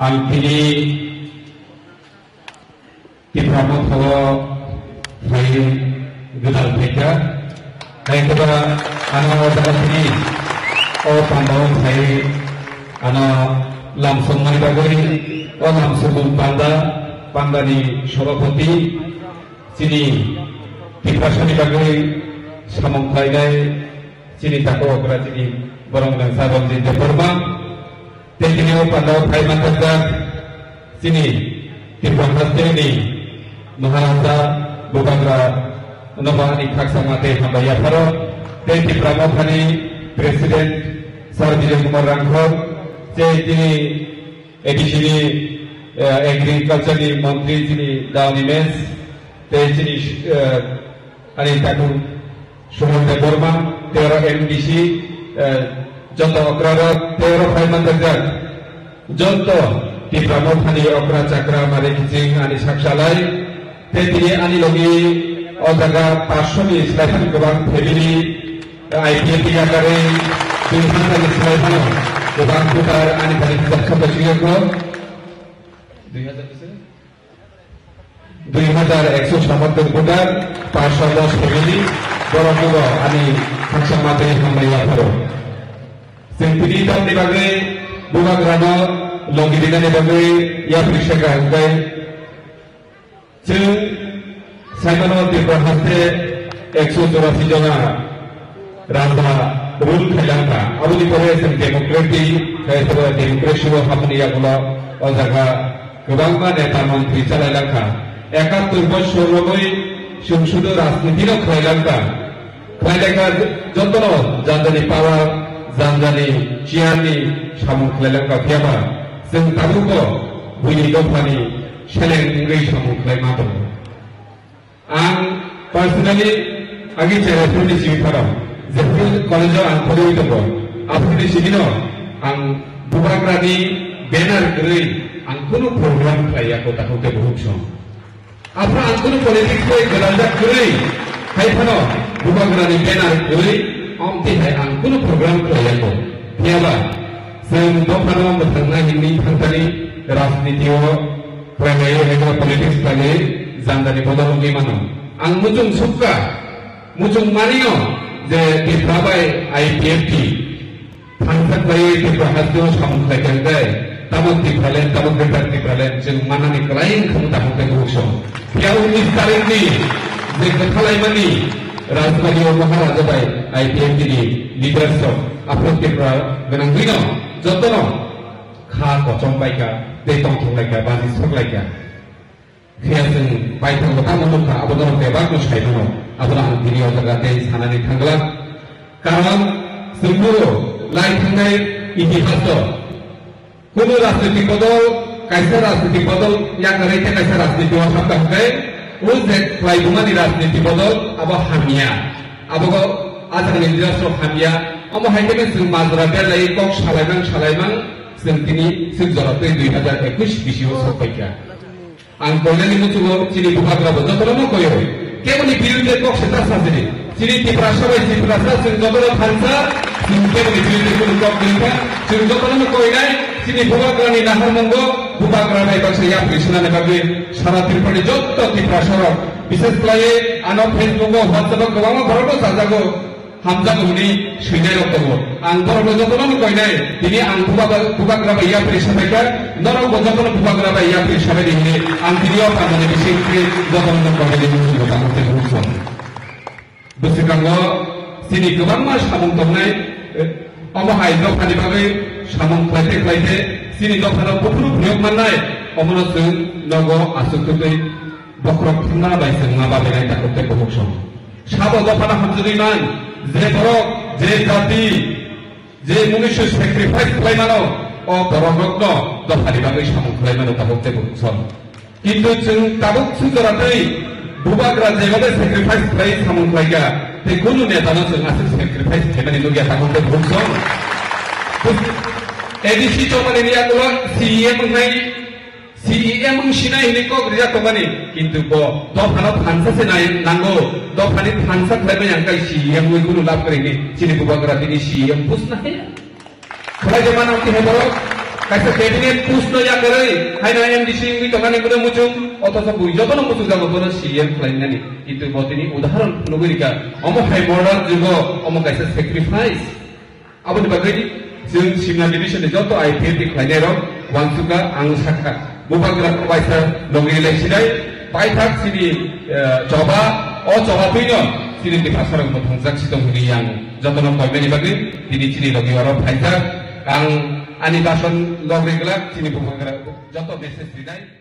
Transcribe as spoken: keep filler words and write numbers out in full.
Ang tini Tipra Motha o phai gwdal phaikha. Hai khe ba ano o jaga tini o panda o phai ano lamsongmani bagwi o lamsongmung panda, pandani sobhapoti chini Tiprasani bagwi samung khlainai chini takhuk okra chini borok nangsa Ranjit Debbarma. Tei tini o pandao phai manjakjak chini Tripura hasteni Maharaja Bubagra no bo ani khakchangma tei hambai yapharo. Tei Tipra Mothani President Sir Bijoy Kumar Rangkhol, tei tini A D C ni, eh, Agriculture ni Montri chini Daoni Mes, tei chini, eh, ani takhuk Suman Debbarma, tei oro M D C, eh, joto okrarok, tei oro phai manjakjak joto Tipra Mothani okra chakra mari kiching ani saksalai, tei tini ani logi o jaga paanch sho ni slai phano kwbang family, eh, I P F ni yakarwi dui hajar ni slai phano kwbang voter ani thani kisa kisa chigirok. Dui hajar kisa? Dui hajar ekso samatwk voter, paanch sho dos family, borok no bo ani khakchangma tei hambai yapharo. Chwng tini tamni bagwi Bubagrano logi rinani bagwi yapri saka hwnkhe chwng saimano Tripura haste ekso churasi jona Raja rule khailangkha. Aboni pore chwng democratic, khe democracy o habni yagulo o jaga kwbangma neta montri chalailangkha. Ekattor bosor romwi chwng sudu rajniti no khlailangkha. Khlailangkha jotono janjani power, janjani chair ni samung khlailangkha. Phiyaba chwng tabukbo buini dophani seleng wngwi samung khlaima tongo. Ang personally agi cheraphurni simi phano, jephru college-o ang phorwi tongo, aphurni simino ang Bubagrani banner kwrwi ang kunu program khlaiya ko takhuk tei bukhuk song. Aphuru ang kunu politics bai gwlaljak kwrwi, hai phano Bubagrani banner kwrwi omtwi hai ang kunu program khlaiya ko. Phiyaba chwng dophano mwthangna hinwi thangthani rajniti-o Primary level politics kali jandani bodol wngwi mano. Ang muchung sukha, muchung manio je Tipra bai I P F T thangsa khlaiwi Tipra hasteo samung khlai kha hwnkhe, tamo Tipraland, tamo Greater Tipraland chwng manani kwlai wngkha tamo khe bukhuk song. Phiya unis tarikhni je kwthalaimani Rajbari-o Maharaja bai I P F T ni leaders rok aphuru Tipra gwnangwino jotono kha kochom bai kha, tei tongthok lai kha, baji sok lai kha. Phiya chwng baithang bo tamo nukha, abo norok bebak no sai mano, abono ang tini o jaga tei sanani thangla. Karon chwng boro lai thangnai itihas o kunu rajnitik bodol, kaisa rajnitik bodol yakarwi tei kaisa rajniti o hapkha hwnkhe, o je khlaibumani rajniti bodol abo hamya. Abogo ajagni leaders rok hamya. Omo hai khe chwng majra belai kok salaimang salaimang chwng tini swk jora twi dui hajar ekush bisio sok paikha. Ang koinani muchungo chini bubagra bo jotono no koyo. Keboni birudde kok se ta sajini. Chini Tiprasa bai Tiprasa chwng jotono thansa, chwng keboni birudde kunu kok gwnangkha. Chwng jotono no koinai chini bubagrani naharmungo bubagra bai baksa yapri swnani bagwi sara Tripurani jotto Tiprasa rok, bishes khlaiwi ano Facebook o, WhatsApp o kwbangma borok no chajago. Hamjak hwnwi swinai rok tongo. Ang borok no jotono no koinai, tini ang bubagra, bubagra bai yapri sabaikha, norok bo jotono bubagra bai yapri sabaidi hwnwi ang tini o phamani bising khe jotono no koinai ni muchungo tamo tei buchung. Bwswkango chini kwbangma samung tongnai, eh, omo hai dophani bagwi samung khlaite khlaite chini dophano buphuru phiyok mannai, omono chwng nogo aswk twtwi bokhorok thumna bai chwng ma babainai takhuk tei bukhuk song. Sabo dophano hamjagwi man, je borok, je jati, je munisu sacrifice khlai mano, o borok rokno dophani bagwi samung khlai mano tabuk tei bukhuk song. Kintu chwng tabuk swk jora tei bubagra jeba bai sacrifice khlai samung khlaikha, tei kunu neta no chwng aswk sacrifice khlaimani nukya tabuk tei bukhuk song. A D C chobani ni yagulo C E M wngnai, C E M wng sinai hinwi kok rijak tongmani, kintu bo dophano thansa se nai nango, dophani thansa khlaibai ang kai C E M wngwi kunu lab kwrwi hinwi chini bubagra tini C E M buchna he. Khlai de mano ki he borok? Kaisa cabinet post no yakarwi haino M D C wngwi tongani bwrwi muchung, othocho bui jotono muchung jago bono C M khlainani. Kintu bo tini udaharon phunugwi rikha. Omo hai modern jugo, omo kaisa sacrifice. Aboni bagwi chwng Simna division ni joto I P F T khlainai rok wansukha, ang sakha. Bubagra kaisa logi le sinai, paithak chini, eh, choba, o choba twino chini Tiprasa rok bo thangjak si tong hwnwi ang jotono koimani bagwi tini chini logi oro phaijak. Ang ani bason logri glak chini Bubagra joto message rinai.